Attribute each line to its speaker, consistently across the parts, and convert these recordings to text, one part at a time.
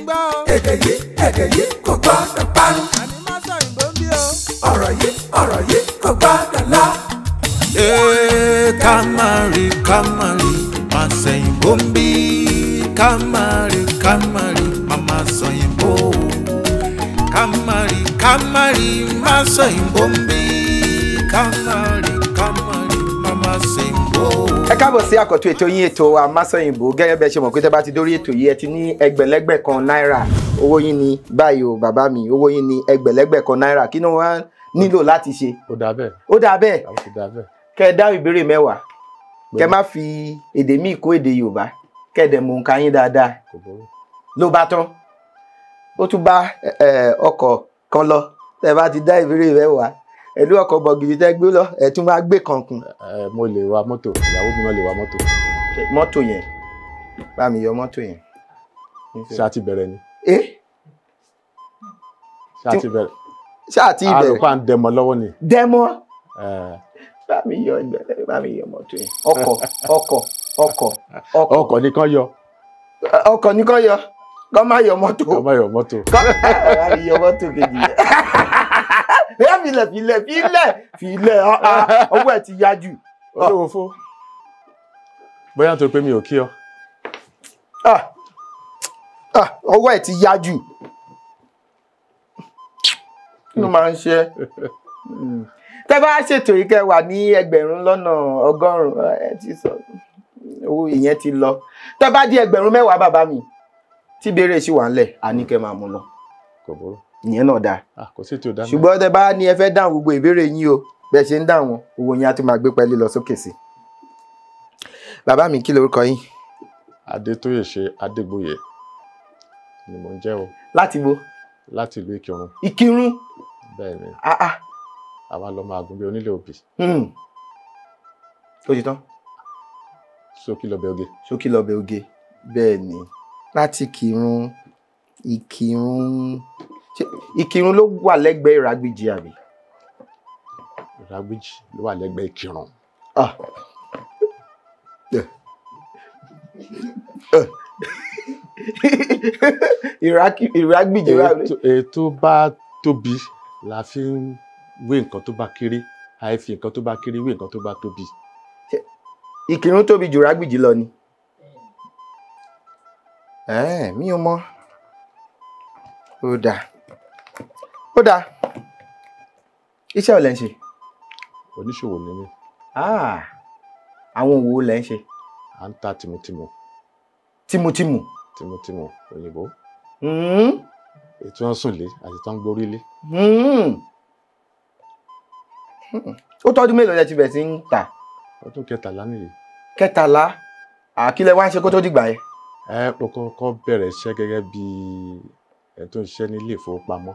Speaker 1: gbọ́ o.
Speaker 2: Èdè yìí, èdè yìí kò gbọ́dọ̀ parun.
Speaker 1: Àní má sọ òyìnbó ń bí o.
Speaker 2: Ọ̀rọ̀ yìí, ọ̀rọ̀ yìí kò gbọ́dọ̀ lọ.
Speaker 3: Ee, ká má rí, ká má rí, má sẹ̀yìnbó ń bí. Ká má rí, ká má rí, má má sọ̀yìnbó. Ká má rí, ká má rí, má sọ̀yìnbó ń bí. Ká má rí, ká má rí, má má sẹ̀yìnbó.
Speaker 4: Ẹ káàbọ̀ sí àkọ́tún ètò yín, ètò wa Masọ̀yìnbó. Gẹ́gẹ́ bẹ́ẹ̀ ṣe mọ̀ pé tẹ́ bá ti dórí ètò yìí, ẹ ti ní ẹgbẹ̀lẹ́gbẹ̀ kan náírà. Owó yín ni báyìí o, bàbá mi, owó yín ni ẹgbẹ̀lẹ́gbẹ̀ kan náírà. Kí ni wọ́n nílò láti ṣe?
Speaker 5: Ó dáa bẹ́ẹ̀.
Speaker 4: Ó dáa bẹ́ẹ̀.
Speaker 5: Àwọn ti dáa bẹ́ẹ̀.
Speaker 4: Kẹ́ ẹ dáhùn ìbéèrè 10, kẹ́ má fi èdè míì kó èdè Yorùbá, kẹ́ ẹ dẹ̀ mọ̀ nǹkan yín dáadáa.
Speaker 5: Kò burú.
Speaker 4: Ló bá tán, ó tún bá ọkọ̀ kan lọ. Tẹ́ bá ti dá ìbéèrè 10, ẹ̀lú ọkọ̀ bọ̀gìrì tẹ́ gbé lọ, ẹ̀ tún máa gbé kan kùn.
Speaker 5: Ẹ, mo lè wa mọ́tò, ìyàwó mi náà lè wa mọ́tò.
Speaker 4: Mọ́tò yẹn, bá mi yọ mọ́tò yẹn.
Speaker 5: Ṣé a ti bẹ̀rẹ̀ ni?
Speaker 4: Ẹ
Speaker 5: Ṣé a ti bẹ̀rẹ̀?
Speaker 4: Ṣé àti ìbẹ̀rẹ̀?
Speaker 5: Àròpá ń dẹmọ lọ́wọ́ ni.
Speaker 4: Dẹmọ.
Speaker 5: Ẹ.
Speaker 4: Bá mi yọ ìgbẹ́lẹ̀, bá mi yọ mọ́tò yẹn. Ọkọ̀, ọkọ̀, ọkọ̀, ọkọ̀.
Speaker 5: Ọkọ̀ nìkan yọ.
Speaker 4: Ọkọ̀ nìkan yọ. Kọ́ má yọ mọ́tò.
Speaker 5: Kọ́ má yọ mọ́tò.
Speaker 4: Kọ́ má yọ mọ́tò kejì yẹn. Ẹ filẹ̀, filẹ̀, filẹ̀, filẹ̀, ọwọ́ ẹ̀ ti yá jù.
Speaker 5: Olówó fó. Bóyá nítorí pé mi ò kí ọ.
Speaker 4: Ọwọ́ ẹ̀ ti yá jù. Kí ló máa ń ṣe? Tẹ́ bá ṣètò yìí, kẹ́ wà ní 1,100,000, ẹ ti sọ owó ìyẹn ti lọ. Tẹ́ bá di 10,000, bàbá mi, tí ìbéèrè ṣì wà ńlẹ̀, a ní kẹ́ máa mú lọ.
Speaker 5: Kò burú.
Speaker 4: Ìyẹn náà dáa.
Speaker 5: Kò sí tí o dá mẹ́.
Speaker 4: Ṣùgbọ́n tẹ́ bá ní ẹ fẹ́ dáhùn gbogbo ìbéèrè yín o, bẹ́ẹ̀ ṣe ń dáhùn wọn, owó yín á tún máa gbé pẹ́ẹ́lí lọ sókè sí. Bàbá mi, kí lorúkọ yín?
Speaker 5: Adétóyèṣe Adégbóyè ni mò ń jẹ́ o.
Speaker 4: Láti bo?
Speaker 5: Láti ìlú Ìkìrun.
Speaker 4: Ìkìrun?
Speaker 5: Bẹ́ẹ̀ ni.
Speaker 4: Ah ah.
Speaker 5: Àwa lọ máa gún bí onílé òbí.
Speaker 4: Ó ti tán.
Speaker 5: Ṣókí lọbẹ̀ oge.
Speaker 4: Ṣókí lọbẹ̀ oge. Bẹ́ẹ̀ ni. Láti Ìkìrun, Ìkìrun. Ṣé Ìkìrun ló wà lẹ́gbẹ̀ẹ́ Ìrágbìjí àbí?
Speaker 5: Ìrágbìjí ló wà lẹ́gbẹ̀ẹ́ Ìkìrun.
Speaker 4: Ah. Ìrágbìjí wà lẹ́.
Speaker 5: Ètò bá tóbi la fi ń wé nǹkan tó bá kéré, àì fi nǹkan tó bá kéré wé nǹkan tó bá tóbi.
Speaker 4: Ìkìrun tóbi jù Ìrágbìjí lọ ni. Mi ò mọ̀. Ó dáa. Ó dáa. Iṣẹ́ wo lẹ ń ṣe?
Speaker 5: Oníṣòwò ni mí.
Speaker 4: Àwọn òwò lẹ ń ṣe?
Speaker 5: À ń ta tìmùtìmù.
Speaker 4: Tìmùtìmù?
Speaker 5: Tìmùtìmù òyìnbó. Ètò wọn sùn lé àti tán gbórí lé.
Speaker 4: Ó tọ́dún mélòó lẹ ti bẹ̀rẹ̀ sí ń tà?
Speaker 5: Ọdún 13 nìyí.
Speaker 4: 13? Àkílẹ̀ wá ń ṣe kó tó dìgbà yẹn?
Speaker 5: Ẹ, mo kọ́kọ́ bẹ̀rẹ̀ iṣẹ́ gẹ́gẹ́ bí ẹni tó ń ṣiṣẹ́ ní ilé ìfowópamọ́.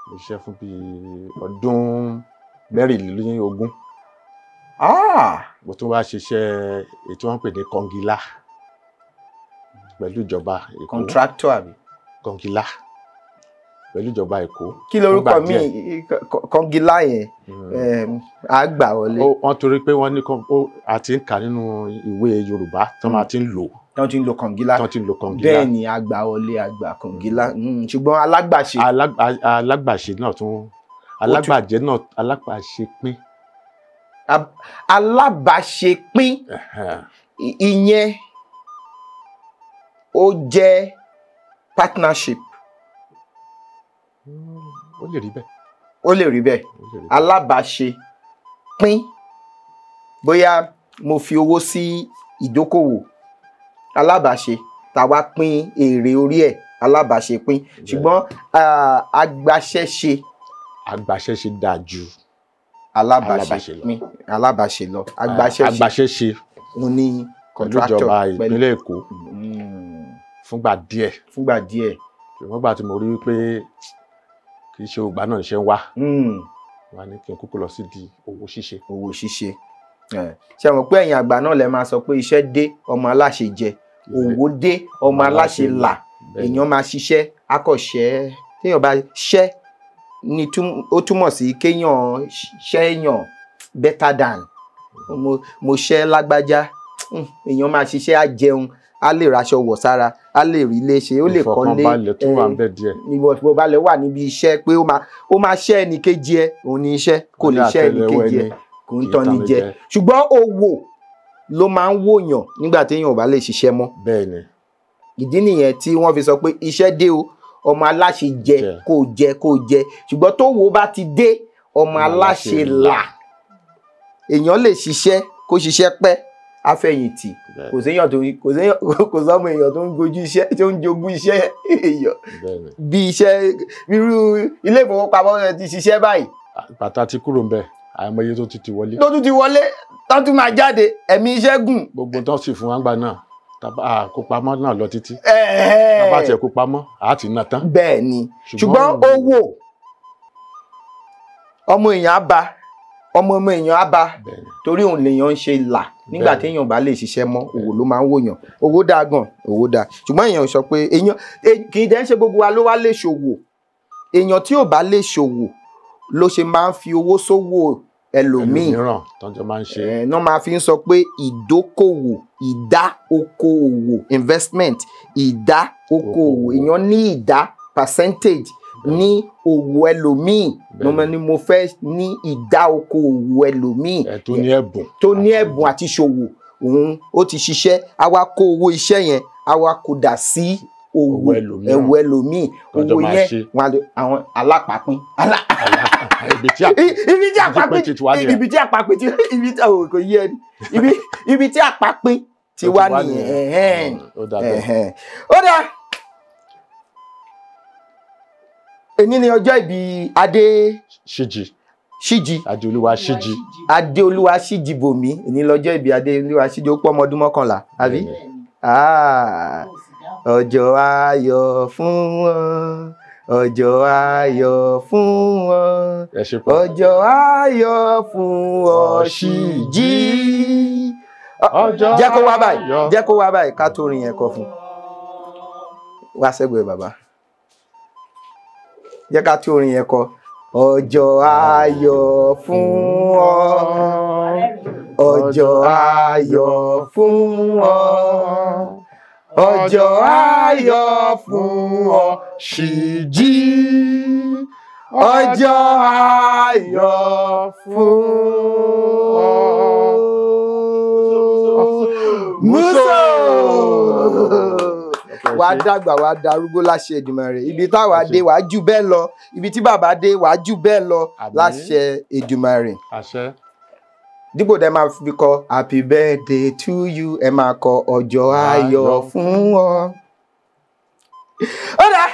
Speaker 5: Mo ṣiṣẹ́ fún bí ọdún 24. Mo tún wá ṣiṣẹ́ èyí tí wọ́n ń pè ní kọngilá pẹ̀lú ìjọba Èkó.
Speaker 4: Contractor àbí?
Speaker 5: Kọngilá pẹ̀lú ìjọba Èkó.
Speaker 4: Kí lorúkọ mi kọngilá yẹn? A gbà wọlé.
Speaker 5: Wọ́n torí pé wọ́n ní a ti ń kà nínú ìwé Yorùbá tí wọ́n máa ti ń lò.
Speaker 4: Tán ti ń lo kọngilá.
Speaker 5: Tán ti ń lo kọngilá.
Speaker 4: Bẹ́ẹ̀ ni, a gbà wọlé, a gbà kọngilá. Ṣùgbọ́n alágbàṣe.
Speaker 5: Alágbàṣe náà tún, alágbàjẹ náà, alágbàṣepín.
Speaker 4: Alábàṣepín ìyẹn ó jẹ́ partnership.
Speaker 5: Ó lè rí bẹ́ẹ̀.
Speaker 4: Ó lè rí bẹ́ẹ̀. Alábàṣepín, bóyá mo fi owó sí ìdókòwò, alábàṣe tàwa pín èrè orí ẹ̀, alábàṣepín. Ṣùgbọ́n agbaṣẹ́ṣe.
Speaker 5: Agbaṣẹ́ṣe dáa ju
Speaker 4: alábàṣepín, alábàṣe lọ. Agbaṣẹ́ṣe.
Speaker 5: Agbaṣẹ́ṣe.
Speaker 4: Mo ní contractor
Speaker 5: pẹ̀lú ìjọba ìpínlẹ̀ Èkó fúngbà díẹ̀.
Speaker 4: Fúngbà díẹ̀.
Speaker 5: Ṣùgbọ́n gbà tí mo rí pé kì í ṣe ògbà náà ṣe ń wá. Wá ní kí n kúkú lọ sí di òwò ṣíṣe.
Speaker 4: Òwò ṣíṣe. Ṣé mọ̀ pé ẹ̀yin àgbà náà lẹ máa sọ pé iṣẹ́ dé ọmọ aláṣẹ jẹ, òwò dé ọmọ aláṣẹ là. Èèyàn máa ṣiṣẹ́ akọ̀ṣẹ́. Téèyàn bá ṣẹ́ ni ó túmọ̀ sí kéèyàn ṣẹ́yàn better than. Mo ṣẹ́ lágbájá. Èèyàn máa ṣiṣẹ́, á jẹun, á lè raṣọ wọ̀ sára, á lè rí ilé ṣe, ó lè kọ́lé.
Speaker 5: Ìfọ̀kànbalẹ̀ tún wà ń bẹ̀ díẹ̀.
Speaker 4: Ìfọ̀kànbalẹ̀ wà níbi iṣẹ́ pé ó máa ṣẹ́ ẹnì kejì ẹ, òun ni iṣẹ́, kò lè ṣẹ́ ẹnì kejì ẹ, kò ń tán ni jẹ. Ṣùgbọ́n òwò ló máa ń wòyàn nígbà téèyàn ò bá lè ṣiṣẹ́ mọ́.
Speaker 5: Bẹ́ẹ̀ni.
Speaker 4: Ìdí nìyẹn tí wọ́n fi sọ pé iṣẹ́ dé o, ọmọ aláṣẹ jẹ, kó jẹ kó jẹ. Ṣùgbọ́n tó wo bá ti dé, ọmọ aláṣẹ là. Èèyàn lè ṣiṣẹ́ kó ṣiṣẹ́ pẹ́, àfẹ̀yìntì. Kò séèyàn tó kò séèyàn kò sọ́mọ èèyàn tó ń gojú iṣẹ́, tó ń jogún iṣẹ́ èèyàn. Bí iṣẹ́ irú ilé ìfowópamọ́ rẹ ti ṣiṣẹ́ báyìí.
Speaker 5: Bàtà ti kúrò ń bẹ̀, àìmọye tó ti wọlé.
Speaker 4: Tó tún ti wọlé, tó tún máa jáde, ẹ̀mí iṣẹ́ gùn.
Speaker 5: Gbogbo tó sì fún wa gbà náà, kó pamọ́ náà lọ títí. Bàbá tiẹ̀ kó pamọ́, àá ti ná tán.
Speaker 4: Bẹ́ẹ̀ ni, ṣùgbọ́n owó ọmọ èèyàn á ba, ọmọ ọmọ èèyàn á ba, torí òun lèèyàn ń ṣe là. Nígbà téèyàn bá lè ṣiṣẹ́ mọ́, òwò ló máa ń wòyàn. Owó dáa gan, owó dáa. Ṣùgbọ́n èèyàn sọ pé èèyàn kì í dẹ́ ṣe gbogbo wa ló wá lè ṣòwò. Èèyàn tí ò bá lè ṣòwò ló ṣe máa ń fi owó sówò ẹlòmíì.
Speaker 5: Ẹlòmíràn tọ́jọ́ máa ń ṣe.
Speaker 4: Náà máa fi ń sọ pé ìdókòwò, ìdá okoòwò, investment, ìdá okoòwò. Èèyàn ní ìdá percentage ní òwò ẹlòmíì. Mo ní mo fẹ́ ní ìdá okoòwò ẹlòmíì.
Speaker 5: Tó ní ẹ̀bùn.
Speaker 4: Tó ní ẹ̀bùn àti ṣòwò. Òun ó ti ṣiṣẹ́, á wá kó owó iṣẹ́ yẹn, á wá kó dà sí òwò ẹlòmíì. Owó yẹn àwọn alápàpín. Ibi tí àpapín ibi tí àpapín ti ibi tí kò yé ẹni ibi tí àpapín ti wá nìyẹn. Ó dà. Èní ni ọjọ́ ìbí Adé
Speaker 5: Ṣíjì.
Speaker 4: Ṣíjì.
Speaker 5: Adéolúwa Ṣíjì.
Speaker 4: Adéolúwa Ṣíjì Bòmí. Èní lọ́jọ́ ìbí Adéolúwa Ṣíjì, ó pọ́ ọmọ ọdún 11, àbí? Ọjọ́ ayọ̀ fún wọn, ọjọ́ ayọ̀ fún wọn, ọjọ́ ayọ̀ fún ọ Ṣíjì. Jẹ́ kó wá báyìí, jẹ́ kó wá báyìí ká tó rin yẹn kọ fún. Wá sẹ́gbẹ̀ẹ́ bàbá. Jẹ́ ká tó orin yẹn kọ. Ọjọ́ ayọ̀ fún ọ, ọjọ́ ayọ̀ fún ọ, ọjọ́ ayọ̀ fún ọ Ṣíjì, ọjọ́ ayọ̀ fún ọ. Músò wàá dàgbà, wàá darúgbó láṣẹ Èdùmàrè. Ibi táwa dé wàá jù bẹ́ẹ̀ lọ, ibi tí bàbá dé wàá jù bẹ́ẹ̀ lọ láṣẹ Èdùmàrè. Dípò dẹ máa fi kọ happy birthday to you, ẹ máa kọ ọjọ́ ayọ̀ fún ọ. Ó dà,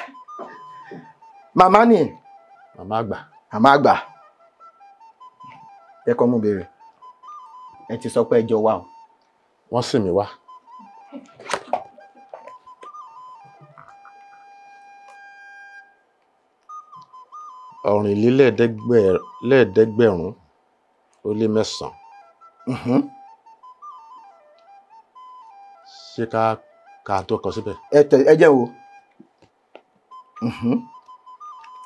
Speaker 4: màmá ni.
Speaker 5: Màmá àgbà.
Speaker 4: Màmá àgbà. Ẹ kọ́ mú béèrè. Ẹ ti sọ pé ẹjọ́ wà o.
Speaker 5: Wọ́n sì mí wá. 9,409. Ṣé ká tó kọ síbẹ̀?
Speaker 4: Ẹ jẹ́ wo.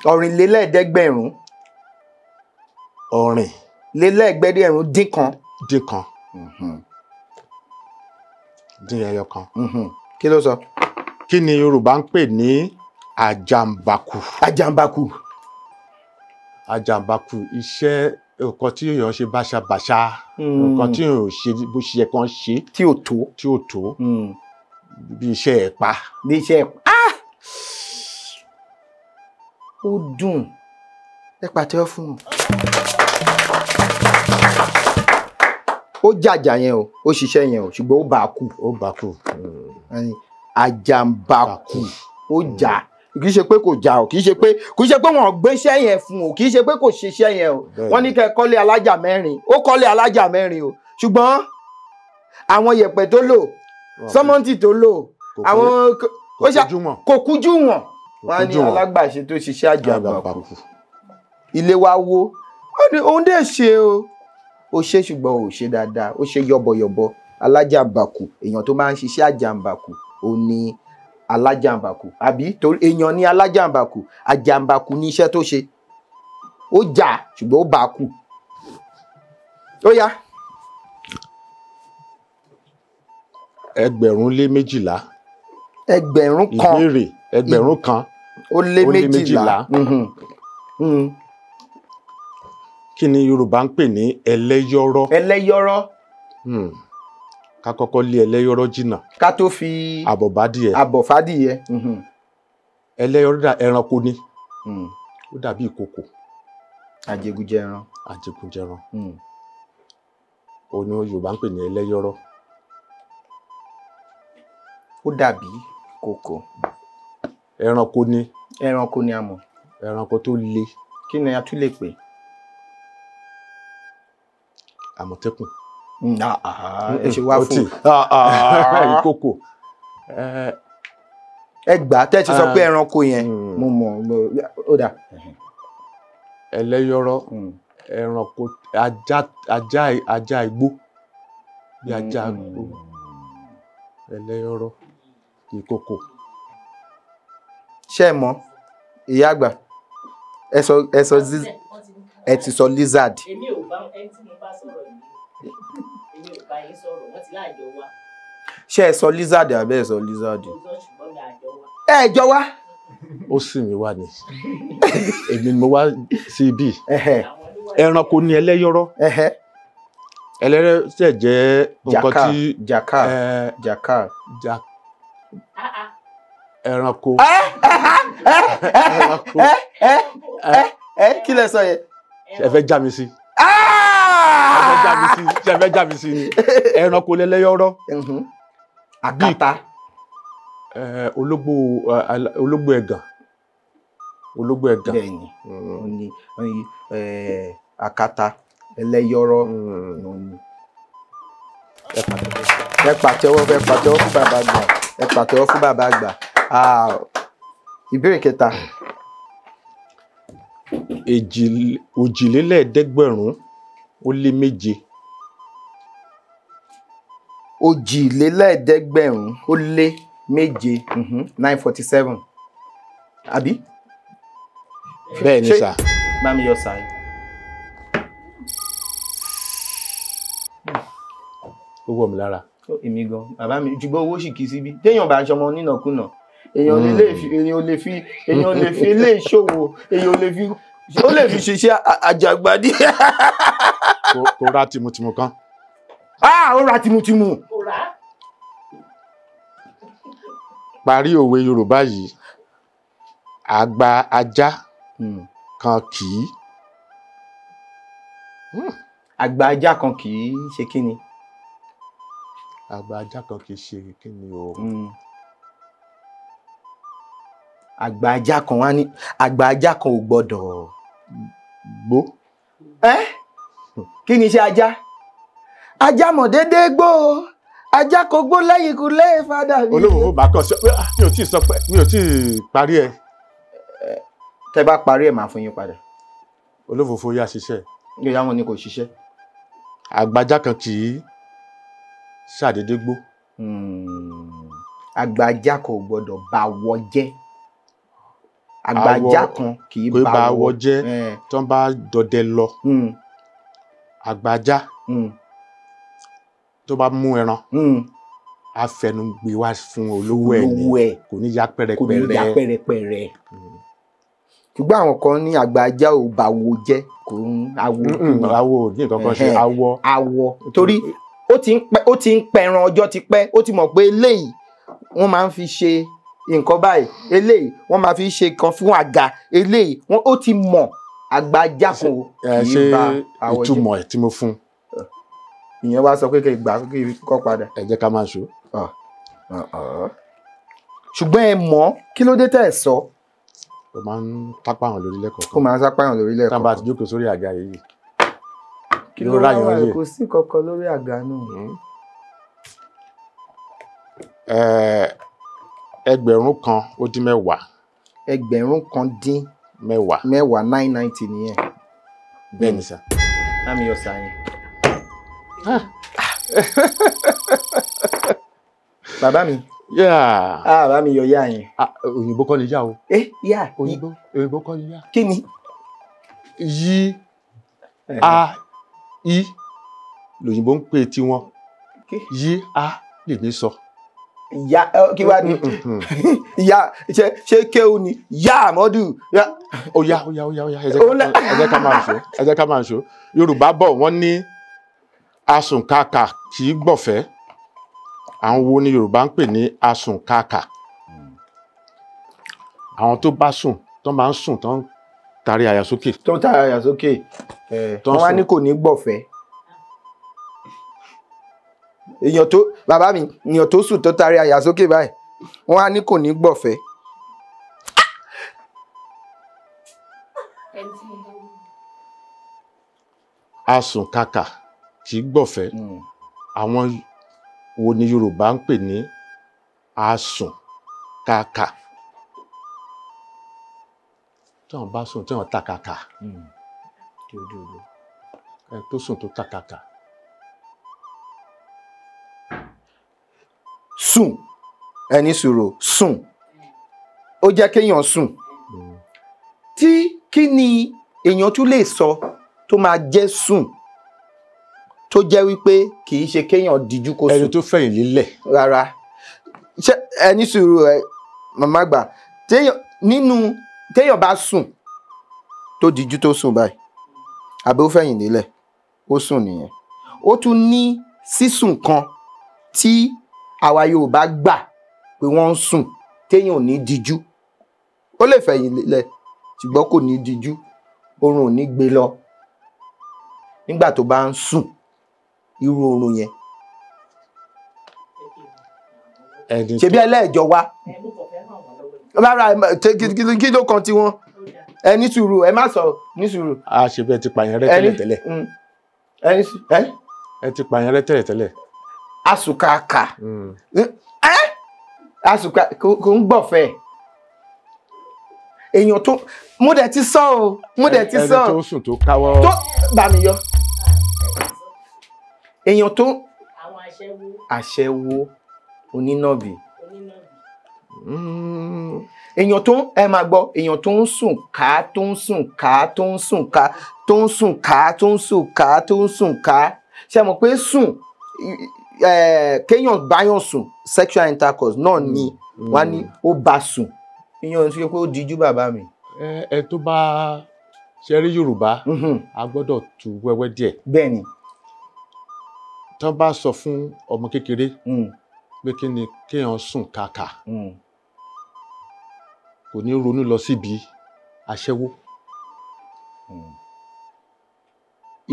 Speaker 4: 9,400. 9,400 dín kan.
Speaker 5: Dín kan. Dín ẹyọ kan.
Speaker 4: Kí ló sọ?
Speaker 5: Kí ni Yorùbá ń pè ní àjàǹbàkù?
Speaker 4: Àjàǹbàkù.
Speaker 5: Àjàǹbàkù, iṣẹ́ nǹkan tí èèyàn ṣe báṣabàṣa, nǹkan tí èèyàn ṣe bó ṣe yẹ kán ṣe.
Speaker 4: Tí ò tó.
Speaker 5: Tí ò tó. Bí iṣẹ́ ẹ̀pà.
Speaker 4: Bí iṣẹ́ ẹ̀pà. Ó dùn. Ẹ pàtẹ́wọ́ fún un. Ó jàjà yẹn o, ó ṣiṣẹ́ yẹn o, ṣùgbọ́n ó bà á kù.
Speaker 5: Ó bà á kù.
Speaker 4: Àjàǹbàkù, ó jà. Kì í ṣe pé kò jà o, kì í ṣe pé wọ́n gbéṣẹ́ yẹn fún o, kì í ṣe pé kò ṣiṣẹ́ yẹn o. Wọ́n ní kẹ́ kọ́lé alájà mẹ́rin, ó kọ́lé alájà mẹ́rin o, ṣùgbọ́n àwọn yẹ̀pẹ̀ tó lò, sọ́mọ́ǹtì tó lò, àwọn kò kújú wọn. Wọ́n á ní alágbàṣe tó ṣiṣẹ́ àjàǹbàkù. Ilé wa wó, òun dẹ̀ ṣe o. Ó ṣe ṣùgbọ́n ò ṣe dáadáa, ó ṣe yọ̀bọ̀yọ̀bọ̀. Alájàǹbàkù, èèyàn tó máa ń ṣiṣẹ́ àjàǹbàkù, ó ní alájàǹbàkù, àbí torí èèyàn ní alájàǹbàkù, àjàǹbàkù ní iṣẹ́ tó ṣe. Ó jà ṣùgbọ́n ó bà á kù. Ó yá.
Speaker 5: 12,000.
Speaker 4: 1,000.
Speaker 5: Ìbéèrè 1,012. Kí ni Yorùbá ń pè ní ẹlẹ́yọ̀rọ̀?
Speaker 4: Ẹlẹ́yọ̀rọ̀.
Speaker 5: Ká kọ́kọ́ lé ẹlẹ́yọ̀rọ̀ jìnnà.
Speaker 4: Ká tó fi
Speaker 5: àbọ̀bádìyẹ.
Speaker 4: Àbọ̀fádìyẹ.
Speaker 5: Ẹlẹ́yọ̀rọ̀ dà ẹranko ni. Ó dàbí ìkòkò.
Speaker 4: Àjẹgúnjẹran.
Speaker 5: Àjẹgúnjẹran. Òun ni Yorùbá ń pè ní ẹlẹ́yọ̀rọ̀.
Speaker 4: Ó dàbí kòkò.
Speaker 5: Ẹranko ni.
Speaker 4: Ẹranko ni a mọ̀.
Speaker 5: Ẹranko tó le.
Speaker 4: Kí ni a tún lè pè?
Speaker 5: Àmọ̀tẹ́kùn.
Speaker 4: Ẹ ṣe wá fún
Speaker 5: ìkòkò.
Speaker 4: Ẹ gbà tẹ́ ti sọ pé ẹranko yẹn mo mọ̀ ó dà.
Speaker 5: Ẹlẹ́yọ̀rọ̀ ẹranko ajá igbó bí ajá igbó. Ẹlẹ́yọ̀rọ̀ ìkòkò.
Speaker 4: Ṣé ẹ mọ̀ ìyá àgbà ẹ sọ ẹ ti sọ lizard.
Speaker 1: Èmi ò bá ẹni tí mo bá sọ̀rọ̀ yìí, èmi ò bá yín sọ̀rọ̀, wọ́n ti láàjọ wá.
Speaker 4: Ṣé ẹ sọ lizard àbẹ́ ẹ sọ lizard?
Speaker 1: Mo sọ ṣùgbọ́n mi àjọ wá.
Speaker 4: Ẹ jọ wá.
Speaker 5: Ó sì mí wá ni èmi ni mo wá sí ibi. Ẹranko ni ẹlẹ́yọ̀rọ̀. Ẹlẹ́yọ̀rọ̀ ṣe jẹ́ nǹkan tí
Speaker 4: jackal jackal
Speaker 5: ẹranko.
Speaker 4: Kí lẹ sọ yẹn?
Speaker 5: Ẹ fẹ́ já mi sí. Ẹ fẹ́ já mi sí ni. Ẹranko lẹ́lẹ́yọ̀rọ̀.
Speaker 4: Àkàtà.
Speaker 5: Ológbò ẹ̀gàn. Ológbò ẹ̀gàn.
Speaker 4: Bẹ́ẹ̀ni, àkàtà ẹlẹ́yọ̀rọ̀. Ẹ pàtẹ́wọ́, ẹ pàtẹ́wọ́ fún bàbá àgbà. Ẹ pàtẹ́wọ́ fún bàbá àgbà. Ìbéèrè kẹta.
Speaker 5: 7,207.
Speaker 4: 7,207, 947. Àbí?
Speaker 5: Bẹ́ẹ̀ ni sà.
Speaker 4: Bá mi yọ sà yìí.
Speaker 5: Ó wọ̀ mí lára.
Speaker 4: Èmi gan, bàbá mi, ṣùgbọ́n owó sì kì í síbí. Téèyàn bá aṣọmọ onínàkúnà, èèyàn lè fi ilé ìṣòwò, èèyàn lè fi ó lè fi ṣiṣẹ́ àjàgbádì.
Speaker 5: Kò ra tìmùtìmù kan.
Speaker 4: Ó ra tìmùtìmù.
Speaker 1: Kò rà.
Speaker 5: Parí òwe Yorùbá yìí. Àgbà ajá kan kì í.
Speaker 4: Àgbà ajá kan kì í ṣe kí ni?
Speaker 5: Àgbà ajá kan kì í ṣe kí ni o?
Speaker 4: Àgbà ajá kan wá ní àgbà ajá kan ò gbọ́dọ̀
Speaker 5: gbó.
Speaker 4: Kí ni iṣẹ́ ajá? Ajá mọ̀ déédéé gbó o, ajá kò gbó lẹ́yìn kù lé fada mi.
Speaker 5: Olóhùn bá kàn sí mi ò tí ì sọ pé mi ò tí ì parí ẹ.
Speaker 4: Tẹ́ bá parí ẹ máa fún yín padà.
Speaker 5: Olófòfò yá ṣiṣẹ́.
Speaker 4: Ìyá wọn ni kò ṣiṣẹ́.
Speaker 5: Àgbà ajá kan kì í ṣàdédé gbó.
Speaker 4: Àgbà ajá kan ò gbọ́dọ̀ bá wọ jẹ́. Àgbà ajá kan kì í bá
Speaker 5: wọ jẹ́ tó ń bá dọdẹ lọ. Àgbà ajá tó bá mú ẹran á fẹnu gbé wá fún olówó ẹ̀ ní kò ní ya pẹ̀rẹ̀pẹ̀rẹ̀.
Speaker 4: Kò ní ya pẹ̀rẹ̀pẹ̀rẹ̀. Ṣùgbọ́n àwọn kan ní àgbà ajá ò bá wo jẹ́ kò ń awo.
Speaker 5: Awo ní nǹkan kan ṣe awọ.
Speaker 4: Awọ torí ó ti ń pẹran ọjọ́ ti pẹ́, ó ti mọ̀ pé eléyìí wọ́n máa ń fi ṣe nǹkan báyìí, eléyìí wọ́n máa fi ṣe kan fún àga, eléyìí wọ́n ó ti mọ̀ àgbà ajá kan kì í bá awọ jẹ́.
Speaker 5: Ìtumọ̀ ẹ̀ tí mo fún.
Speaker 4: Ìyẹn wá sọ pé kí gbà kí kọ́ padà.
Speaker 5: Ẹ jẹ́ ká máa ṣó.
Speaker 4: Ṣùgbọ́n ẹ mọ̀ kí ló dé tẹ́ ẹ sọ.
Speaker 5: Ó máa ń tápàyàn lórí lẹ́kọ̀ọ̀kan.
Speaker 4: Ó máa ń tápàyàn lórí lẹ́kọ̀ọ̀kan.
Speaker 5: Tá a bá ti jókòó sórí àga yìí.
Speaker 4: Kí ló wá wà kò sí kankan lórí àga náà.
Speaker 5: 1,010.
Speaker 4: 1,010 990 nìyẹn.
Speaker 5: Bẹ́ẹ̀ ni sà.
Speaker 4: Lámi yọ sà yẹn. Bàbá mi. Bàbá mi yọ yá yẹn.
Speaker 5: Òyìnbó kọ́ ni yá o.
Speaker 4: Yá.
Speaker 5: Òyìnbó kọ́ ni yá.
Speaker 4: Kí ni?
Speaker 5: Yí a i lòyìnbó ń pè tiwọn. Yí a lè ní sọ.
Speaker 4: Ìyá kí wá ní ìyá ṣe kéwù ni ìyá Àmọ́dù.
Speaker 5: Ó yá ó yá ó yá ó yá, ẹ jẹ́ ká máa ṣó, ẹ jẹ́ ká máa ṣó. Yorùbá bọ̀ wọ́n ní asùnkàkà kì í gbọ̀fẹ́. Àwọn wo ni Yorùbá ń pè ní asùnkàkà? Àwọn tó bá sùn, tó máa ń sùn, tó ń tarí àyà sókè.
Speaker 4: Tó ń tarí àyà sókè, wọ́n wá ní kò ní gbọ̀fẹ́. Èèyàn tó bàbá mi, èèyàn tó sùn tó tarí àyà sókè báyìí, wọ́n á ní kò ní gbọ̀fẹ́.
Speaker 5: Asùnkàkà kì í gbọ̀fẹ́. Àwọn wo ni Yorùbá ń pè ní asùnkàkà? Tí wọ́n bá sùn tí wọ́n tàkàkà, ẹ tó sùn tó tàkàkà.
Speaker 4: Sùn, ẹni sùúrù, sùn, ó jẹ́ kéèyàn sùn. Tí kí ni èèyàn tún lè sọ tó máa jẹ́ sùn, tó jẹ́ wípé kì í ṣe kéèyàn díjú kó sùn.
Speaker 5: Ẹni tó fẹ̀yìn lélẹ̀.
Speaker 4: Rárá, ẹni sùúrù ẹ màmá gbà, téèyàn nínú téèyàn bá sùn tó díjú tó sùn báyìí, àbí ó fẹ̀yìn lélẹ̀, ó sùn nìyẹn. Ó tún ní sísùn kan tí àwa Yorùbá gbà pé wọ́n ń sùn téèyàn ò ní díjú. Ó lè fẹ̀yìn lélẹ̀ ṣùgbọ́n kò ní díjú, oorun ò ní gbé lọ nígbà tó bá ń sùn, irú oorun yẹn. Ṣebí ẹlẹ́ẹ̀jọ wa rárá, kí ló kan tiwọn? Ẹ ní sùúrù, ẹ má sọ ní sùúrù.
Speaker 5: A ṣe bí ẹ ti pààyàn rẹ tẹ́lẹ̀ tẹ́lẹ̀. Ẹ ti pààyàn rẹ tẹ́lẹ̀ tẹ́lẹ̀.
Speaker 4: Asùnkàkà, asùnkà kò ń gbọ̀fẹ́. Èèyàn tó mo dẹ̀ ti sọ o, mo dẹ̀ ti sọ.
Speaker 5: Ẹni tó sùn tó káwọ́.
Speaker 4: Tó bá mi yọ. Èèyàn tó.
Speaker 1: Àwọn aṣẹ́wó.
Speaker 4: Aṣẹ́wó onínàbì. Èèyàn tó ẹ máa gbọ́, èèyàn tó ń sùn ká, tó ń sùn ká, tó ń sùn ká, tó ń sùn ká, tó ń sùn ká, tó ń sùn ká. Ṣé mọ̀ pé sùn, kéèyàn báyàn sùn, sexual intercourse náà ni wọ́n á ní ó bá sùn. Ìyẹn ò sọ pé ó díjú bàbá mi.
Speaker 5: Ẹ tó bá ṣe rí Yorùbá, a gbọ́dọ̀ tú wẹ́wẹ́ díẹ̀.
Speaker 4: Bẹ́ẹ̀ni.
Speaker 5: Tán bá sọ fún ọmọ kékeré pé kí ni kéèyàn sùn kàkà, kò ní ronú lọ síbi aṣẹ́wó.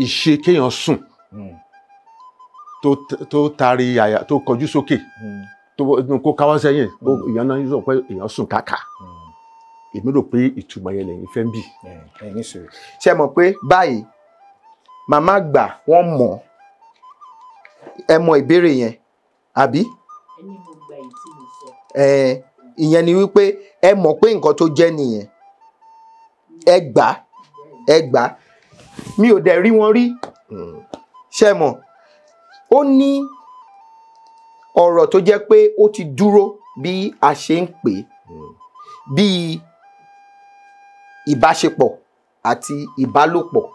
Speaker 5: Ìṣe kéèyàn sùn tó tarí àyà tó kọjú sókè, tó kó káwọ́ sẹ́yìn, èèyàn náà sọ pé èèyàn sùn kàkà. Èmi rò pé ìtumọ̀ yẹn lẹ́yìn fẹ́ ń bì.
Speaker 4: Ṣé mọ̀ pé báyìí màmá gbà wọ́n mọ̀, ẹ mọ ìbéèrè yẹn àbí?
Speaker 1: Ẹni mo gba èyí tí mo sọ.
Speaker 4: Ìyẹn ni wípé ẹ mọ̀ pé nǹkan tó jẹ́ nìyẹn. Ẹ gbà, ẹ gbà. Mi ò dẹ̀ rí wọn rí. Ṣé mọ̀? Ó ní ọ̀rọ̀ tó jẹ́ pé ó ti dúró bí a ṣe ń pè é, bí ìbáṣepọ̀ àti ìbálòpọ̀.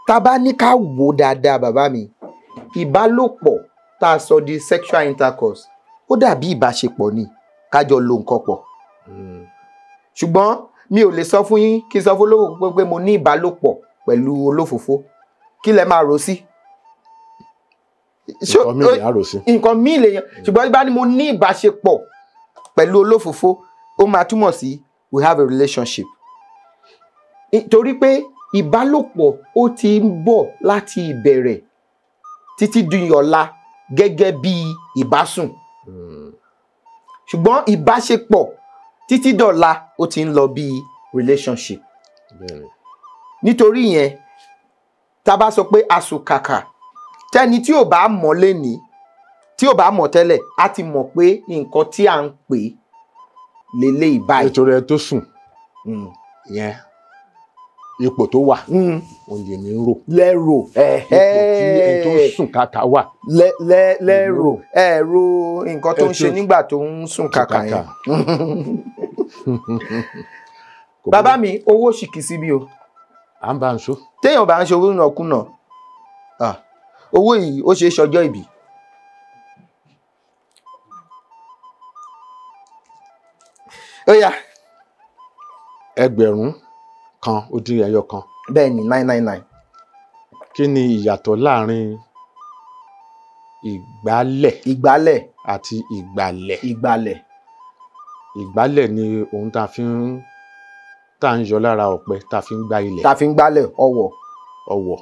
Speaker 4: Tá bá ní ká wò dáadáa bàbá mi, ìbálòpọ̀ tá a sọ di sexual intercourse, ó dàbí ìbáṣepọ̀ ni, ká jọ lo nǹkan pọ̀. Ṣùgbọ́n mi ò lè sọ fún yín kí n sọ fún olófòfó pé mo ní ìbálòpọ̀ pẹ̀lú olófòfó, kí lẹ máa rò sí?
Speaker 5: Nǹkan míì lè rò sí.
Speaker 4: Nǹkan míì lè yàn. Ṣùgbọ́n bá ní mo ní ìbáṣepọ̀ pẹ̀lú olófòfó, ó máa túmọ̀ sí we have a relationship. Torí pé ìbálòpọ̀ ó ti ń bọ̀ láti ìbẹ̀rẹ̀ títí di ọ̀la gẹ́gẹ́ bí ìbásùn. Ṣùgbọ́n ìbáṣepọ̀ títí dọ̀la ó ti ń lọ bí relationship. Nítorí yẹn, tá a bá sọ pé asùnkàkà, tẹ́ni tí ò bá mọ̀ lénìí, tí ò bá mọ̀ tẹ́lẹ̀, á ti mọ̀ pé nǹkan tí à ń pè lélẹ́yìí báyìí.
Speaker 5: Nítorí ẹ tó sùn yẹn, ipò tó wà òun lè ní rò.
Speaker 4: Lẹ́rò.
Speaker 5: Ipò tí ẹni tó sùn kàkà wà.
Speaker 4: Lẹ́rò ẹ̀rọ nǹkan tó ń ṣe nígbà tó ń sùn kàkà yẹn. Bàbá mi, owó ṣìkì síbi o.
Speaker 5: À ń bá ń ṣó.
Speaker 4: Téèyàn bá ń ṣe owó nàkúnà, owó yìí ó ṣe é ṣọjọ́ ìbí. Ó yá.
Speaker 5: 1,000 ó dín ẹyọ kan.
Speaker 4: Bẹ́ẹ̀ ni, 999.
Speaker 5: Kí ni ìyàtọ̀ láàrin ìgbálẹ̀
Speaker 4: Ìgbálẹ̀.
Speaker 5: àti ìgbàlẹ̀?
Speaker 4: Ìgbàlẹ̀.
Speaker 5: Ìgbálẹ̀ ni ohun tá a fi ń tá a ń yọ lára ọ̀pẹ tá a fi ń gbá ilẹ̀.
Speaker 4: Tá a fi ń gbálẹ̀, ọwọ̀.
Speaker 5: Ọwọ̀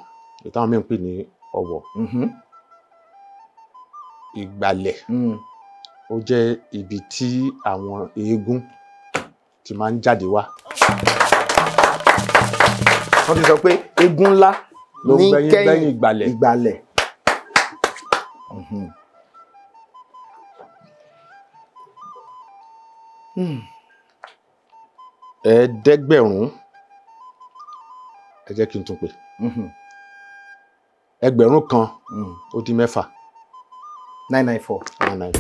Speaker 5: ìtàwọn míì ń pè ní ọwọ̀. Ìgbàlẹ̀ ó jẹ́ ibi tí àwọn eégún ti máa ń jáde wá.
Speaker 4: Wọ́n ti sọ pé eégún ńlá
Speaker 5: ló ń
Speaker 4: ní
Speaker 5: gbẹ́yìn
Speaker 4: kẹ́yìn
Speaker 5: gbẹ́yìn ìgbàlẹ̀.
Speaker 4: Ìgbàlẹ̀.
Speaker 5: 500, ẹ jẹ́ kí n tún pè, 1000 ó dín mẹ́fà.
Speaker 4: 994.
Speaker 5: 99.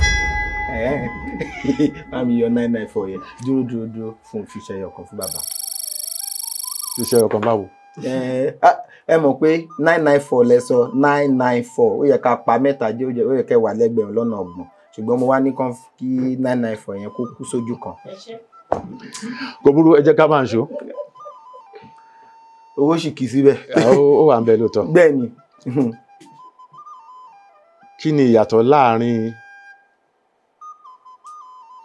Speaker 4: Bá mi yọ 994 yẹn. Dúró, dúró, dúró, fún fi ṣe ẹyọ kan fún bàbá.
Speaker 5: Iṣẹ́ ọkàn báwo?
Speaker 4: Ẹ mọ̀ pé 994 lẹ sọ, 994, ó yẹ ká pa mẹ́ta jẹ́, ó yẹ kẹ́ wà lẹ́gbẹ̀rún lọ́nà ọgbọ̀n, ṣùgbọ́n mo wá ní kán kí 994 yẹn kó kú sójú kan.
Speaker 1: Ẹ ṣé.
Speaker 5: Kò burú, ẹ jẹ́ ká máa ń ṣó.
Speaker 4: Owó sì kì í síbẹ̀.
Speaker 5: Ó wà ń bẹ lóòótọ́.
Speaker 4: Bẹ́ẹ̀ ni.
Speaker 5: Kí ni ìyàtọ̀ láàrin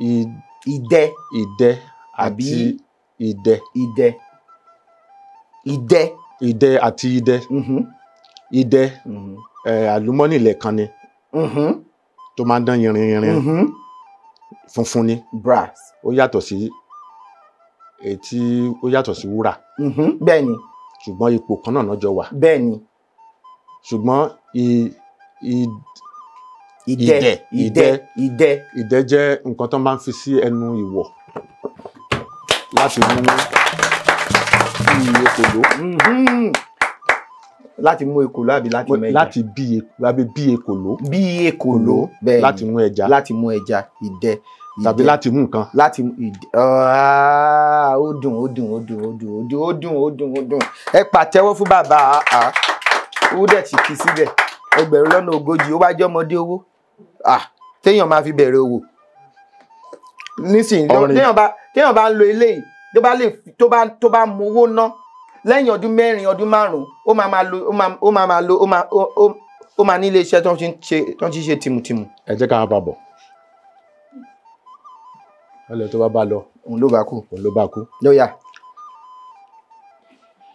Speaker 4: Ìdẹ.
Speaker 5: Ìdẹ
Speaker 4: Àbí
Speaker 5: àti ìdẹ?
Speaker 4: Ìdẹ, ìdẹ.
Speaker 5: Ìdẹ àti idẹ. Idẹ àlùmọ́nì ilẹ̀ kan ni tó máa ń dán yìnrìn yìnrìn, funfun ni.
Speaker 4: Brass.
Speaker 5: Ó yàtọ̀ sí èyí tí ó yàtọ̀ sí wúrà.
Speaker 4: Bẹ́ẹ̀ ni.
Speaker 5: Ṣùgbọ́n ipò kan náà jọ wà.
Speaker 4: Bẹ́ẹ̀ ni.
Speaker 5: Ṣùgbọ́n
Speaker 4: Ìdẹ.
Speaker 5: Ìdẹ.
Speaker 4: Ìdẹ, ìdẹ.
Speaker 5: Ìdẹ jẹ́ nǹkan tó máa ń fi sí ẹnu ìwọ̀ láti mú bí ekòló.
Speaker 4: Láti mú ekòló àbí láti mú ẹja?
Speaker 5: Láti bí lábẹ́ bí ekòló.
Speaker 4: Bí ekòló, bẹ́ẹ̀ ni.
Speaker 5: Láti mú ẹja.
Speaker 4: Láti mú ẹja, ìdẹ.
Speaker 5: Tàbí
Speaker 4: Ìdẹ.
Speaker 5: láti mú nǹkan.
Speaker 4: Láti mú ìdẹ. Ah, ó dùn, ó dùn, ó dùn, ó dùn, ó dùn, ó dùn, ó dùn, ó dùn. Ẹ pàtẹ́wọ́ fún bàbá. Ah, ó dẹ̀ ti kí síbẹ̀, 40,000, ó wá jẹ́ ọmọdé owó. Ah, téèyàn máa fi bẹ̀rẹ̀ owó nísìnyí.
Speaker 5: Ọrin.
Speaker 4: Téèyàn bá ń lo eléyìí, tó bá lè tó bá mú owó ná lẹ́yìn ọdún 4, ọdún 5, ó máa máa lo ó máa máa lo ó máa ó ó ó máa ní ilé iṣẹ́ tó ń ti ṣe tìmùtìmù.
Speaker 5: Ẹ jẹ́ ká bá bọ̀ ọlẹ́ tó bá bá lọ.
Speaker 4: Òun ló bá kú.
Speaker 5: Òun ló bá kú.
Speaker 4: Lóyà.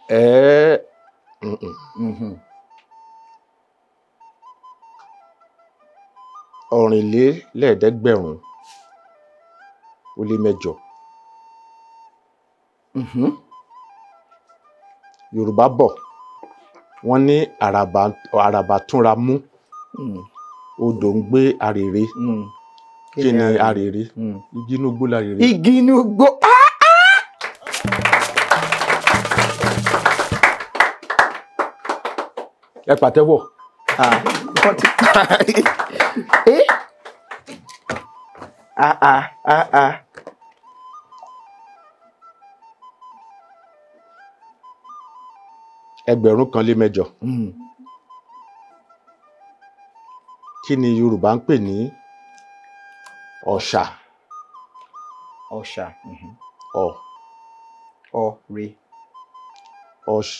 Speaker 5: Ẹ 7,408. Yorùbá bọ̀, wọ́n ní àràbà àràbà túnra mú, odò ń gbé arèrè. Kí ni arèrè? Igi inú igbó larèrè.
Speaker 4: Igi inú igbó. Ah, ah!
Speaker 5: Ẹ pàtẹ́wọ̀.
Speaker 4: Ah, wọ́n ti parí. Eh? Ah, ah, ah, ah.
Speaker 5: 1,008. Kí ni Yorùbá ń pè ní ọ̀ṣà?
Speaker 4: Ọ̀ṣà.
Speaker 5: Ọ̀.
Speaker 4: Ọ re.
Speaker 5: Ọ̀ṣ.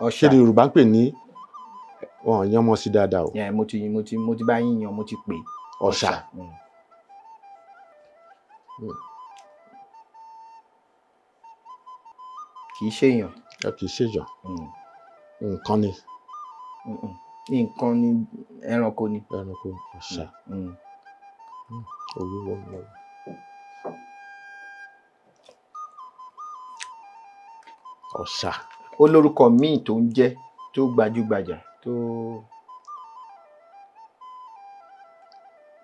Speaker 4: Ọ̀ṣà.
Speaker 5: Kí ni Yorùbá ń pè ní, wọn ò yan mọ́ sí dáadáa o.
Speaker 4: Yeah, mo ti bá yín yan, mo ti pè.
Speaker 5: Ọ̀ṣà.
Speaker 4: Kì í ṣèyàn.
Speaker 5: Ẹ kì í ṣèyàn. Nǹkan ni.
Speaker 4: Nǹkan ni, ẹranko ni.
Speaker 5: Ẹranko, ọ̀ṣà. Owó wọ́n wọ́n. Ọ̀ṣà.
Speaker 4: Ó lórúkọ míì tó ń jẹ́ tó gbajúgbajà tó.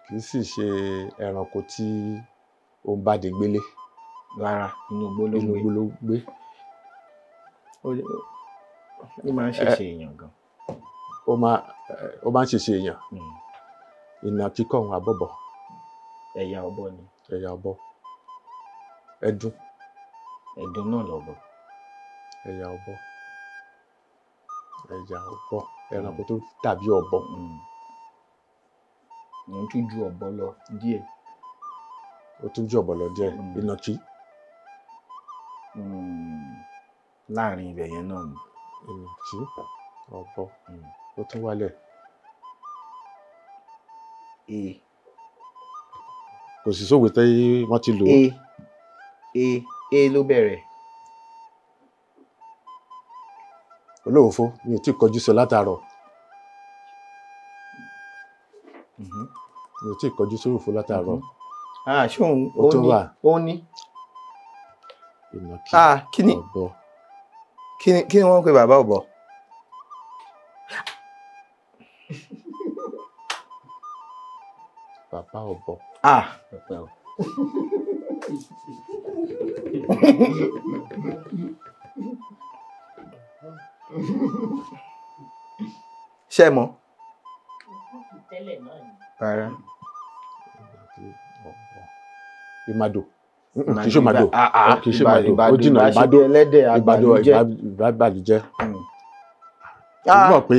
Speaker 5: Kì í sì ṣe ẹranko tí ó ń báde gbélé.
Speaker 4: Rárá, inú igbó ló ń
Speaker 5: Inú
Speaker 4: gbé.
Speaker 5: igbó ló ń gbé.
Speaker 4: Ó máa ń ṣèṣe èèyàn gan.
Speaker 5: Ó máa ń ṣèṣe èèyàn. Ìnàkí kọ́ òun àbọ̀bọ̀.
Speaker 4: Ẹ̀yà ọ̀bọ ni.
Speaker 5: Ẹ̀yà ọ̀bọ. Ẹdun.
Speaker 4: Ẹ̀dùn náà lọ̀bọ.
Speaker 5: Ẹ̀yà ọ̀bọ. Ẹ̀yà ọ̀bọ. Ẹranko tó dàbí ọ̀bọ.
Speaker 4: Òun tún ju ọ̀bọ lọ díẹ̀.
Speaker 5: Ó tún jù ọ̀bọ lọ díẹ̀. Ìnàkí.
Speaker 4: Láàrin ibẹ̀ yẹn náà ni.
Speaker 5: Ìnàkí, ọ̀bọ, ó tún wálẹ̀.
Speaker 4: E.
Speaker 5: Kò sí sóòwe tí wọ́n ti lò.
Speaker 4: E E E ló bẹ̀rẹ̀.
Speaker 5: Olóòfó, mi ò tí ì kọjú sí ọ látàárọ̀. Mi ò tí ì kọjú sí òfó látàárọ̀.
Speaker 4: Ṣé òun
Speaker 5: Ó tún wà.
Speaker 4: ó ní.
Speaker 5: Ìnàkí,
Speaker 4: Kí ni
Speaker 5: ọ̀bọ.
Speaker 4: Kí ni wọ́n ń pe bàbá ọ̀bọ?
Speaker 5: Bàbá ọ̀bọ.
Speaker 4: Ọpẹ́ o. Ṣé ẹ mọ̀?
Speaker 1: Tẹ́lẹ̀ náà ni.
Speaker 4: Rárá.
Speaker 5: Ìmàdò. Kì í ṣe ìmàdò. Kì í ṣe ìmàdò.
Speaker 4: Ìbàdò,
Speaker 5: Ó jìnnà ìbàdò.
Speaker 4: Ẹlẹ́dẹ̀
Speaker 5: Ìbàdò
Speaker 4: àgbàlújẹ́.
Speaker 5: ìbàlújẹ́. Ó mọ̀ pé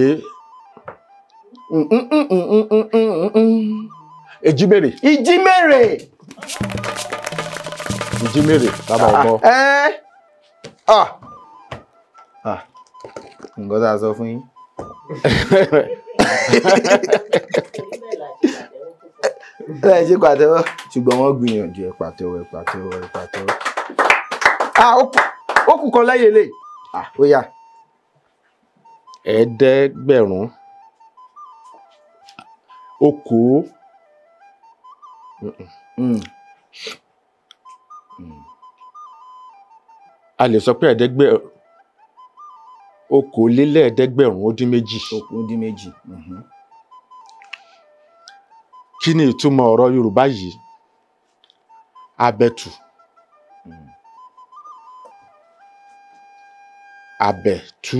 Speaker 5: Èjìmèrè.
Speaker 4: Ìjímèrè.
Speaker 5: Ìjímèrè, bàbá ọ̀bọ.
Speaker 4: Nǹkan tá a sọ fún yín. Ẹ ṣe pàtẹ́wọ́, ṣùgbọ́n wọ́n gbìyànjú. Ẹ pàtẹ́wọ́, ẹ pàtẹ́wọ́, ẹ pàtẹ́wọ́. Ó kù kan lẹ́yìn eléyìí. Ó yá.
Speaker 5: 500 okòó. A lè sọ pé 538.
Speaker 4: 18.
Speaker 5: Kí ni ìtumọ̀ ọ̀rọ̀ Yorùbá yìí? Abẹ̀tù. Abẹ̀tú.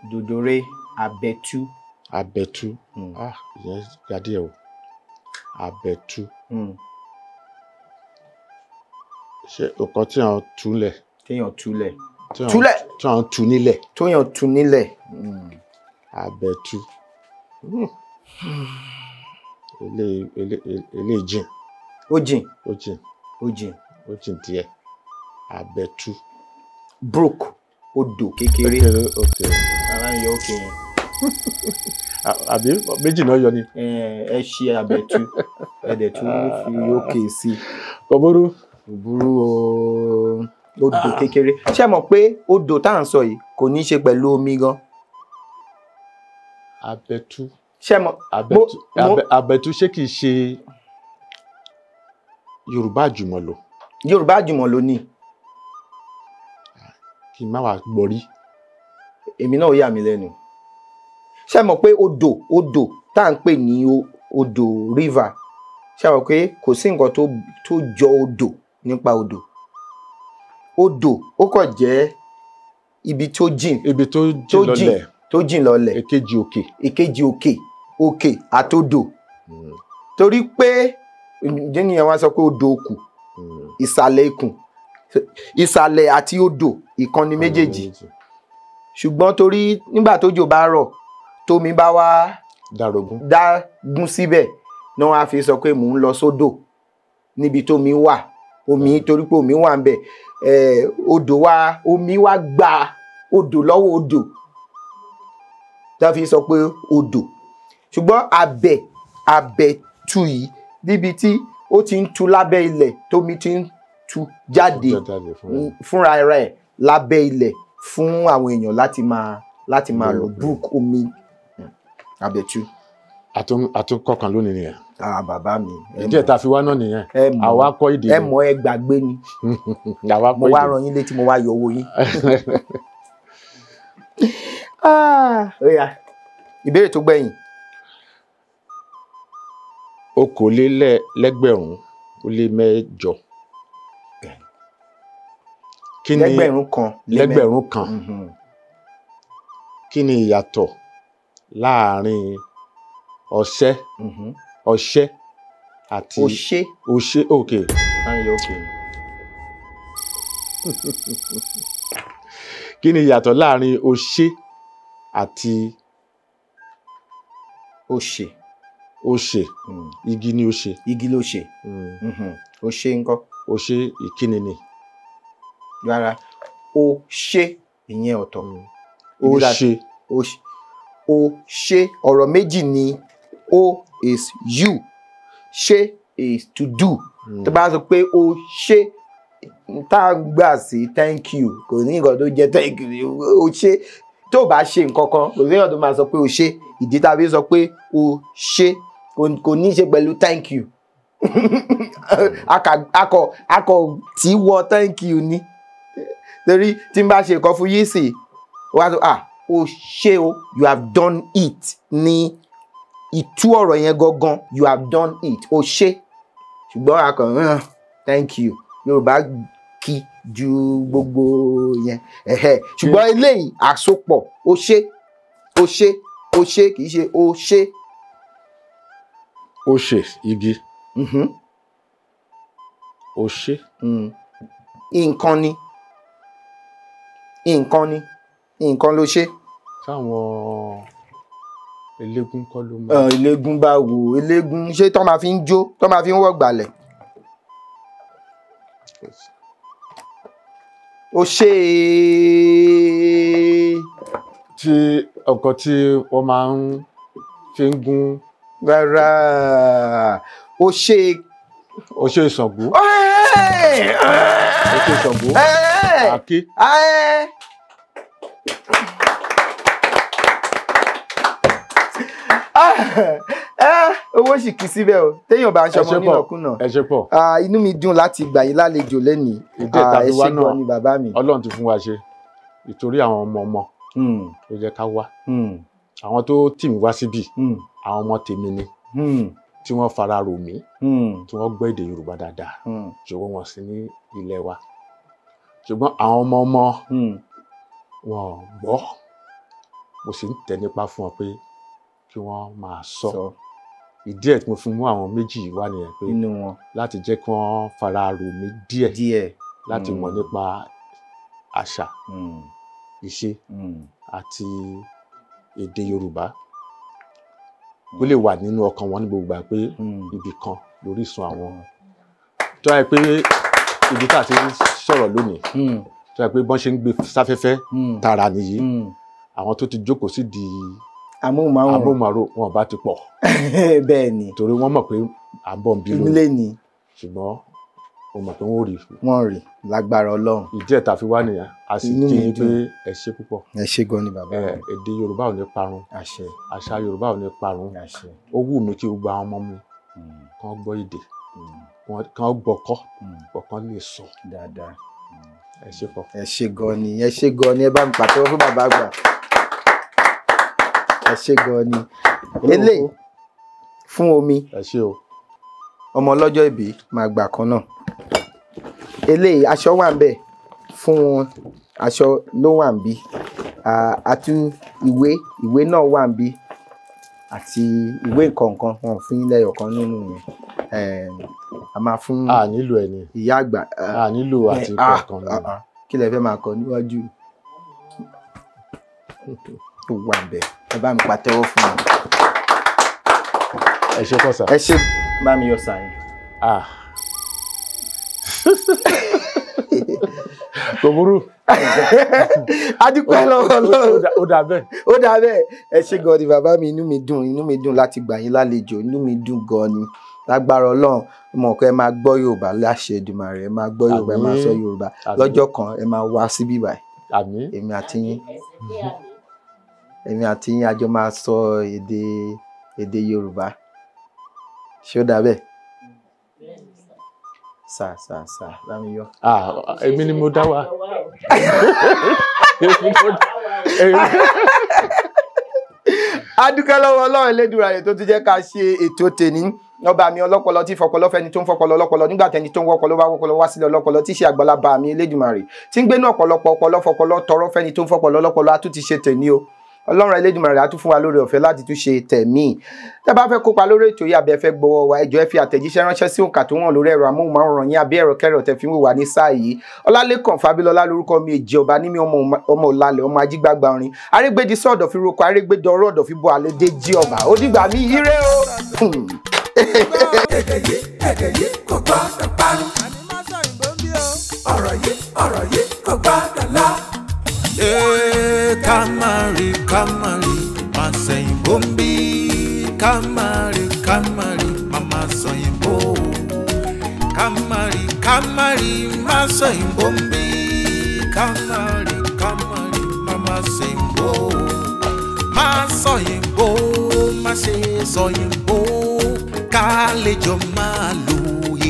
Speaker 4: Dòdòrè abẹ̀tú.
Speaker 5: Abẹ̀tú. Ìyẹn ga díẹ̀ o. Abẹ̀tú. Ṣé nǹkan tí à ń túlẹ̀?
Speaker 4: Téèyàn túlẹ̀. Túlẹ̀.
Speaker 5: Tí à ń tú nílẹ̀.
Speaker 4: Tóyàn tú nílẹ̀.
Speaker 5: Abẹ̀tú. Eléyìí jìn.
Speaker 4: Ó jìn.
Speaker 5: Ó jìn.
Speaker 4: Ó jìn.
Speaker 5: Ó jìn díẹ̀. Abẹ̀tú.
Speaker 4: Brook, odò kékeré.
Speaker 5: Kékeré, ok.
Speaker 4: Ara ń yọ òkè yẹn.
Speaker 5: Àbí méjì náà yọ ni.
Speaker 4: Ẹ ṣe abẹ̀tú, ẹ dẹ̀ tún fi òkè sí.
Speaker 5: Kò burú.
Speaker 4: Kò burú o. Odò kékeré. Ṣé ẹ mọ̀ pé odò tá à ń sọ yìí kò ní í ṣe pẹ̀lú omi gan?
Speaker 5: Abẹ̀tú.
Speaker 4: Ṣé ẹ mọ̀?
Speaker 5: Abẹ̀tú ṣé kìí ṣe Yorùbá àjùmọ̀lò?
Speaker 4: Yorùbá àjùmọ̀lò ni.
Speaker 5: Kí n má wàá gbọ́ rí.
Speaker 4: Èmi náà yà mí lẹ́nu. Ṣé ẹ mọ̀ pé odò odò tá à ń pè ní odò river, ṣé ẹ mọ̀ pé kò sí nǹkan tó jọ odò nípa odò. Odò ó kàn jẹ́ ibi tó jìn.
Speaker 5: Ibi tó jìn lọlẹ̀.
Speaker 4: Tó jìn lọlẹ̀.
Speaker 5: Èkejì òkè.
Speaker 4: Èkejì òkè, òkè àtodò. Torí pé ǹjẹ́ nìyẹn wá sọ pé odò òkù, ìsàlẹ̀ ikùn, ìsàlẹ̀ àti odò ìkànnì méjèèjì. Ṣùgbọ́n torí nígbà tójò bá rọ̀, tómi bá wá dágún síbẹ̀ ni wọ́n á fi sọ pé mò ń lọ sódò níbi tómi wà. Omi torí pé omi wà ń bẹ̀, odò wa, omi wá gba odò lọ́wọ́ odò tá fi sọ pé odò. Ṣùgbọ́n abẹ̀tú yìí níbi tí ó ti ń tu lábẹ́ ilẹ̀, tómi ti ń tu jáde fúnra rẹ̀ lábẹ́ ilẹ̀ fún àwọn èèyàn láti máa lò. Brook, omi, abẹ̀tú.
Speaker 5: Àtúnkọ̀kan lónìí nìyẹn.
Speaker 4: Bàbá mi.
Speaker 5: Ìdí ẹ̀ tá a fi wá náà nìyẹn. Àwa kọ́ èdè.
Speaker 4: Ẹ mọ̀, ẹ gbàgbé ni. Mo wá rán yín létí, mo wá yọ owó yín. Ìbéèrè tó gbẹ̀yìn.
Speaker 5: 8,208.
Speaker 4: 1,000.
Speaker 5: 1,000. Kí ni ìyàtọ̀ láàrin ọṣẹ, ọṣẹ àti
Speaker 4: ọṣẹ?
Speaker 5: Ọṣẹ, ok. Kí ni ìyàtọ̀ láàrin ọṣẹ àti
Speaker 4: ọṣẹ?
Speaker 5: Ó ṣe. Igi ni ó ṣe.
Speaker 4: Igi ló ṣe. Ó ṣe ńkọ́?
Speaker 5: Ó ṣe ìkíni ni.
Speaker 4: Rárá, ó ṣe ìyẹn ọ̀tọ̀.
Speaker 5: Ó ṣe.
Speaker 4: Ó ṣe ọ̀rọ̀ méjì ni. O is you, ṣe is to do. Tó bá sọ pé ó ṣe, tá a gbà sí thank you, kò ní nǹkan tó jẹ́ thank you. Ó ṣe, tó bá ṣe nǹkan kan, kò sí nǹkan tó máa sọ pé ó ṣe. Ìdí tá a fi sọ pé ó ṣe kò ní í ṣe pẹ̀lú thank you. Akọ tí wọ thank you ni. Torí tí n bá ṣe nǹkan fún yín sí, wá sọ ah ó ṣe o, you have done it ní ìtú ọ̀rọ̀ yẹn gangan, you have done it, ó ṣe. Ṣùgbọ́n akọ thank you, Yorùbá kí ju gbogbo yẹn. Ṣùgbọ́n eléyìí àsopọ̀, ó ṣe, ó ṣe, ó ṣe, kì í ṣe ó ṣe.
Speaker 5: Ó ṣe igi. Ó ṣe.
Speaker 4: Nǹkan ni. Nǹkan ni. Nǹkan ló ṣe.
Speaker 5: Sáwọn eléégún kọ́ ló mọ̀.
Speaker 4: Eléégún bá wò, eléégún ṣé tọ́ máa fi ń jó, tọ́ máa fi ń wọ̀gbàlẹ̀. Ó ṣe
Speaker 5: tí ọkọ̀ tí wọ́n máa ń fi ń gún.
Speaker 4: Rárá, ó ṣe.
Speaker 5: Ó ṣe Ṣàngó. Ó ṣe Ṣàngó. Àáké.
Speaker 4: Owó sì kì í síbẹ̀ o, téèyàn bá ń ṣọmọ nínàkúnà.
Speaker 5: Ẹ ṣé pọ̀.
Speaker 4: Inú mi dùn láti gbà yín lálejò lẹ́nìí.
Speaker 5: Ìdí ìtàbí wa náà
Speaker 4: ni bàbá mi.
Speaker 5: Ọlọ́run ti fún wa ṣe ìtorí àwọn ọmọ ọmọ ló jẹ́ ká wá. Àwọn tó tì mí wá síbí, àwọn ọmọ tèmi ni, tí wọ́n fara rò mí, tí wọ́n gbọ́ èdè Yorùbá dáadáa, ṣùgbọ́n wọn sí ní ilẹ̀ wa. Ṣùgbọ́n àwọn ọmọ ọmọ wọn gbọ́, mo sì ń tẹ̀ nípa fún wọn pé kí wọ́n máa sọ. Ìdí ẹ̀ tí mo fi mú àwọn méjì wá nìyẹn, pé láti jẹ́ kí wọ́n fara rò mí díẹ̀, láti mọ̀ nípa àṣà, ìṣe àti èdè Yorùbá, kó lè wà nínú ọkàn wọn ní gbogbo ìgbà pé ibì kan lórísun àwọn. Tó yẹ pé ibi tá a ti ń sọ̀rọ̀ lónìí, tó yẹ pé bọ́n ṣe ń gbé sáfẹ́fẹ́ tààrà nìyí, àwọn tó ti jókòó sí di amóhùnmáwòrán wọn bá ti pọ̀.
Speaker 4: Bẹ́ẹ̀ ni,
Speaker 5: torí wọ́n mọ̀ pé à ń bọ̀ ń bí lónìí, ṣùgbọ́n mo mọ̀ pé wọ́n rí.
Speaker 4: Wọ́n rí lágbára Ọlọ́run.
Speaker 5: Ìdí ẹ̀ tá a fi wá nìyẹn, a sì kí yín pé ẹ ṣé púpọ̀.
Speaker 4: Ẹ ṣé gan ni bàbá.
Speaker 5: Èdè Yorùbá ò ní parun.
Speaker 4: Àṣẹ.
Speaker 5: Àṣà Yorùbá ò ní parun.
Speaker 4: Àṣẹ.
Speaker 5: Ó wù mí kí gbogbo àwọn ọmọ mi kàn gbọ́ èdè, kàn gbọ́ kọ́, kàn lè sọ
Speaker 4: dáadáa.
Speaker 5: Ẹ ṣé pọ̀.
Speaker 4: Ẹ ṣé gan ni, ẹ ṣé gan ni, ẹ bá mi pàtẹ́wọ́ fún bàbá àgbà. Ẹ ṣé gan ni. Eléyìí fún omi.
Speaker 5: Ẹ ṣé o.
Speaker 4: Ọmọ ọlọ́jọ́ ìbí máa gbà kan náà. Eléyìí aṣọ wà ńbẹ̀ fún wọn, aṣọ ló wà ńbí, àti ìwé, ìwé náà wà ńbí, àti ìwé nǹkankan wọn fún yín lẹ́yọ̀kan nínú yẹn. A máa fún
Speaker 5: a nílò ẹ ní
Speaker 4: ìyá àgbà.
Speaker 5: A nílò àti kọ̀ọ̀kan ní.
Speaker 4: Kí lẹ fẹ́ máa kọ níwájú tó wà ńbẹ̀? Ẹ bá mi pàtẹ́wọ́ fún wọn.
Speaker 5: Ẹ ṣé kọ́ sà.
Speaker 4: Ẹ ṣé, bá mi yọ sà yẹn.
Speaker 5: Kò burú.
Speaker 4: Adúpẹ́ lọ́wọ́ Ọlọ́run.
Speaker 5: Ó dà bẹ́ẹ̀.
Speaker 4: Ó dà bẹ́ẹ̀. Ẹ ṣé gan ni bàbá mi, inú mi dùn, inú mi dùn láti gbà yín lálejò, inú mi dùn gan ni. Lágbára Ọlọ́run, mọ̀ pé ẹ máa gbọ́ Yorùbá láṣẹ Èdùmàrè, ẹ máa gbọ́ Yorùbá, ẹ máa sọ Yorùbá. Lọ́jọ́ kan ẹ máa wá síbí báyìí.
Speaker 5: Àmín.
Speaker 4: Èmi àti yín. Èmi àti yín a jọ máa sọ èdè Yorùbá. Ṣé ó dà bẹ́ẹ̀? Sà sà sà, bá mi yọ.
Speaker 5: Èmi ni mo dá wa.
Speaker 4: Adúpẹ́ lọ́wọ́ Ọlọ́run Elédùmarè tó ti jẹ́ ká ṣe ètò tèní. Ọba mi ọlọ́pọlọ tí fọpọlọ fẹni tó ń fọpọlọ ọlọ́pọlọ nígbà tẹni tó ń wọpọlọ bá wọpọlọ wá sílẹ̀ ọlọ́pọlọ tí ṣe àgbàlá bá mi Elédùmarè tí ń gbénú ọ̀pọ̀lọpọ̀ ọpọlọ fọpọlọ tọrọ fẹni tó ń fọpọlọ ọlọ́pọlọ. A tún ti ṣe tèní o. Ọlọ́run Elédùmarè á tún fún wa lórí ọ̀fẹ́ láti tún ṣe tẹ̀mí. Tẹ́ bá fẹ́ kópa lórí ètò yìí àbí ẹ fẹ́ gbọ́wọ́ wa, ẹ jọ̀ọ́ ẹ fi àtẹ̀jíṣẹ́ ránṣẹ́ sí òǹkà tó wọ̀n lórí ẹ̀rọ amóhùnmáwòrán yín àbí ẹ̀rọ kẹ́rọ̀ tẹ́ fi ń wò wá ní sáà yìí. Ọlálékàn Fábílọ́lá lórúkọ mi, èjì ọba ní mi, ọmọ ọ̀làlẹ̀, ọmọ ajígbàgbà orin. Arégbèdì sọ̀dọ̀ fi roko, arégbèdọ̀rọ̀ ọ̀dọ̀ fi bọ́ àlédè jí ọba. Ó dìgbà mí, ire o.
Speaker 2: Èdè yìí, èdè yìí kò gbọ́dọ̀ parun. Ọ̀rọ̀ yìí, ọ̀rọ̀ yìí kò gbọ́dọ̀ lọ.
Speaker 3: Ee, ká má rí, ká má rí, má sẹ̀yìnbó ń bí. Ká má rí, ká má rí, má má sọ̀yìnbó. Ká má rí, ká má rí, má sọ̀yìnbó ń bí. Ká má rí, ká má rí, má má sẹ̀yìnbó. Má sọ̀yìnbó, má ṣe sọ̀yìnbó. Ká lè jọ máa lo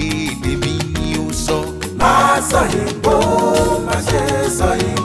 Speaker 3: èdè mi ni ó sọ.
Speaker 2: Má sọ̀yìnbó, má ṣe sọ̀yìnbó.